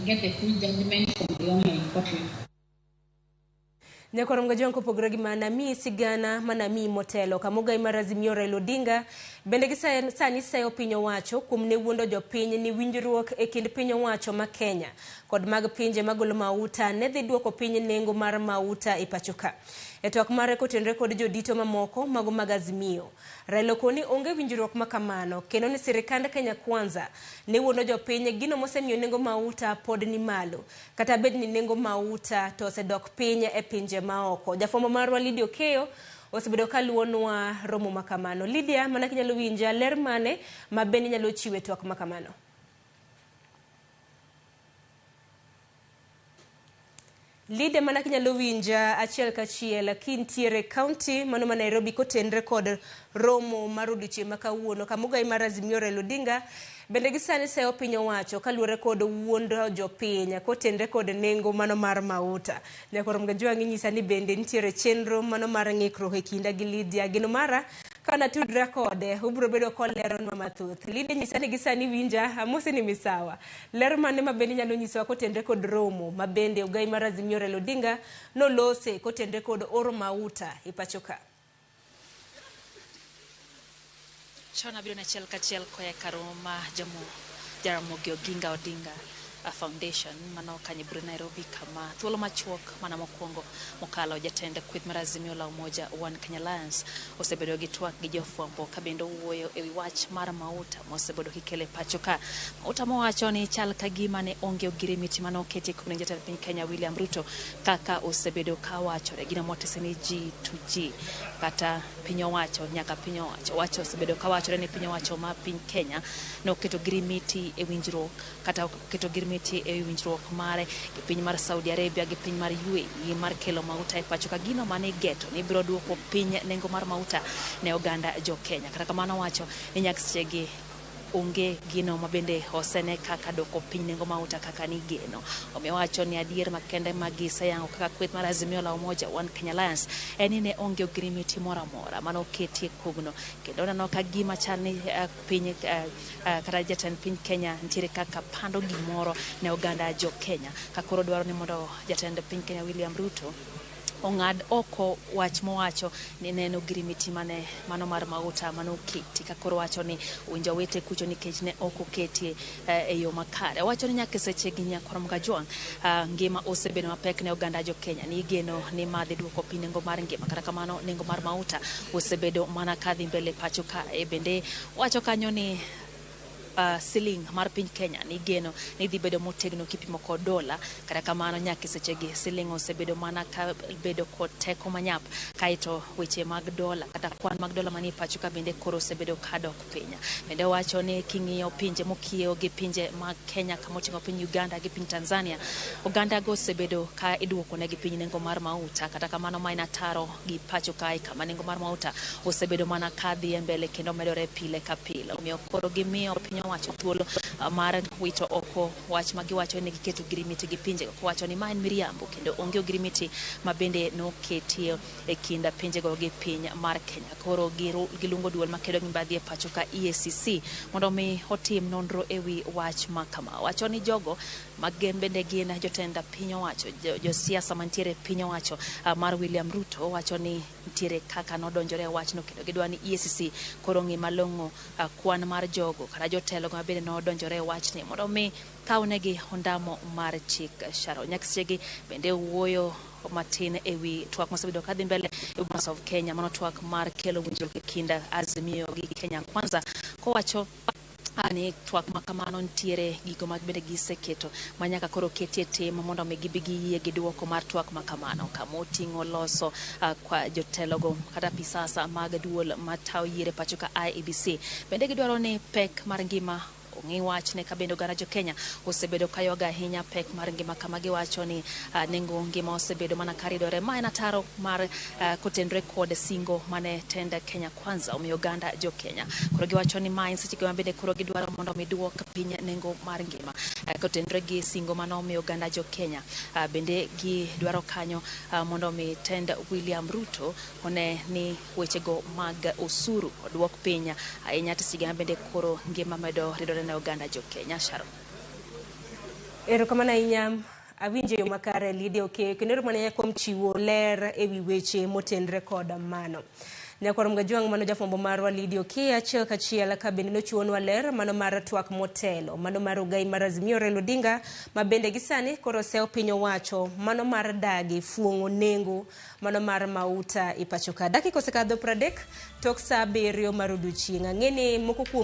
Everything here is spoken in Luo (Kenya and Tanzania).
get the full judgment from the online portal. Nyakwar Mgajwang' kopogore gi mana miyi sigana mana miyi motelo kamogai mar Azimio Raila Odinga bende gi sani seyo piny owacho kuom ne wuondo jopiny ni winjruok e kind piny owacho ma Kenya kod mag pinje magolo mauta ne dhi duoko piny nengo mar mauta e pacho ka. E twak mare kotenore kod jodito mamoko mago mag Azimio, Raila okoni onge winjruok ma kamano kendo ni sirikand Kenya Kwanza ne wuondo jopiny gino mosemiyo nengo mauta pod ni malo. Kata bed ni nengo mauta to osedok piny e pinje maoko. Jafwambo marwa Lydia Okeyo osebedo ka luwonwa romo ma kamano. Lydia, mana kinyalo winja, ler mane ma bende inyalo chiwo e twak ma kamano? Lydia, mana kinyalo winja achiel kachiel kintiere county mano ma Nairobi kotenre kod romo mar odiochieng' ma kawuono kamogai mar Azimio Raila Odinga bende gi sani seyo piny owacho kaluwore kod wuondo jopiny kotenre kod nengo mano mar mauta. Nyakwar Mgajwang' inyisa ni bende nitiere chenro mano mar ng'ikruok e kinda gi Lydia. Geno mara ka natudra kode ubiro bedo koleronwa mathoth. Lydia nyisa ni gi sani winja, amose ni misawa. Ler mane ma bende inyalo nyisowa kotenre kod romo ma bende ogai mar Azimio Raila Odinga nolose kotenre kod oro mauta e pacho ka? Chon abiro ne achiel kachiel koa e kar romo ma Jaramogi Oginga Odinga Foundation mano kanyo e bure Nairobi kama thuolo machuok mana mokwongo mokalo jatend kweth mar Azimio la Umoja One Kenya Alliance osebedo gi twak gi jofwambo ka bende owuoyo ewi wach mar mauta mosebedo kikelo e pacho ka. Mauta mowacho ni chal ka gima ne onge ogirimiti mane oketi kuom jatend piny Kenya William Ruto kaka osebedo ka wachore gino motese ni G to G kata piny owacho nyaka piny owacho. Wacho osebedo ka wachore ni piny owacho ma piny Kenya noketo ogirimiti e winjruok kata oketo ogirimiti e winjruok mare gi piny mar Saudi Arabia gi piny mar UAE mar kelo mauta e pacho ka gino mane igeto ni biro duoko piny nengo mar mauta ne oganda jo Kenya. Kata kamano wacho ni nyaka sechegi onge gino mabende osene kaka doko piny nengo mauta kaka nigeno. Omiyo wacho ni adier makende ma giseyango kaka kweth mar Azimio la Umoja One Kenya Alliance en ni ne onge ogirimiti moro amora mane oketie kogno kendo neno ka gima chal ni piny kata jatend piny Kenya nitiere kaka pando gimoro ne oganda jo Kenya ka koro dwaro ni mondo jatend piny Kenya William Ruto ong'ad oko wach mowacho ni ne en ogirimiti mane mano mar mauta mane oketi ka koro wacho ni owinjo wete kucho nikech ne ok oketie e yo makare. Owacho ni nyaka sechegi nyakwar Mgajwang' ngima osebedo mapek ne oganda jo Kenya ni igeno ni ma dhi duoko piny nengo mar ngima. Kata kamano nengo mar mauta osebedo mana kadhi mbele pacho kae. Bende wacho kanyo ni siling mar piny Kenya ni geno ni dhi bedo motegno kipimo kod dola. Kata kamano nyaka sechegi siling osebedo mana ka bedo kod teko manyap kaeto weche mag dola kata kwan mag dola manie pacho ka bende koro osebedo ka dok piny. Bende owacho ni king'iyo pinje mokiewo gi pinje mag Kenya kamoting'o piny Uganda gi piny Tanzania, oganda go osebedo ka iduoko negi piny nengo mar mauta. Kata kamano ma en ataro gi pacho kae kama nengo mar mauta osebedo mana ka dhi e mbele kendo medore pile ka pile. Omiyo koro gimiyo piny owacho thuolo mar wito oko wach ma giwacho ni giketo ogirimiti gi pinjego kowacho ni ma en miriambo kendo onge ogirimiti ma bende noketie e kind pinjego gi piny mar Kenya. Koro giluongo duol makedo gi mibadhi e pacho ka EACC mondo mi otim nonro ewi wach ma kama. Wacho ni jogo ma bende gin jotend piny owacho, josiasa mantiere piny owacho mar William Ruto wacho ni nitiere kaka nodonjore e wachno kendo gidwa ni EACC koro ng'i malong'o kwan mar jogo kata jotelo ma bende nodonjore e wachni mondo mi kawnegi ondamo mar chik. Sharon Nyaksegi bende wuoyo matin ewi twak mosebedo kadhi mbele e Bomas of Kenya, mano twak mar kelo winjruok e kind Azimio gi Kenya Kwanza, kowacho ni twak ma kamano nitiere gigo ma bende giseketo ma nyaka koro ketie tim mondo mi gibi giyie gi duoko mar twak ma kamano, kama oting'o loso kwa jotelogo kata apisasa mag duol matayo yiero e pacho ka IEBC. Bende gidwaro ni pek mar ngima ong'i wachne ka bende oganda jo Kenya osebedo ka ywago ahinya pek mar ngima kama giwacho ni nengo ngima osebedo mana ka ridore. Ma en ataro mar kotenore kod singo mane tend Kenya Kwanza omiyo oganda jo Kenya. Koro giwacho ni ma en seche ma bende koro gidwaro mondo mi duok piny nengo mar ngima kotenore gi singo mane omiyo oganda jo Kenya. Bende gidwaro kanyo mondo mi tend William Ruto one ni wechego mag osuru oduok piny ahinya to siga bende koro ngima medo ridore ne oganda jo Kenya. Sharon. Erokamano ahinya awinjo e yo makare Lydia Okeyo kendo erokamano ahinya kuom chiwo ler e wi weche motenre kod mano. Nyakwar Mgajwang' mano jafwambo marwa Lydia Okeyo achiel kachiel ka bende nochiwonwa ler mano mar twak motelo mano mar ogai mar Azimio Raila Odinga ma bende gi sani koro osewo piny owacho mano mar dagi fuong'o nengo mano mar mauta e pacho ka. Dakika osekadho 30 tok saa 7 mar odiochieng'. Ang'e ni moko kuom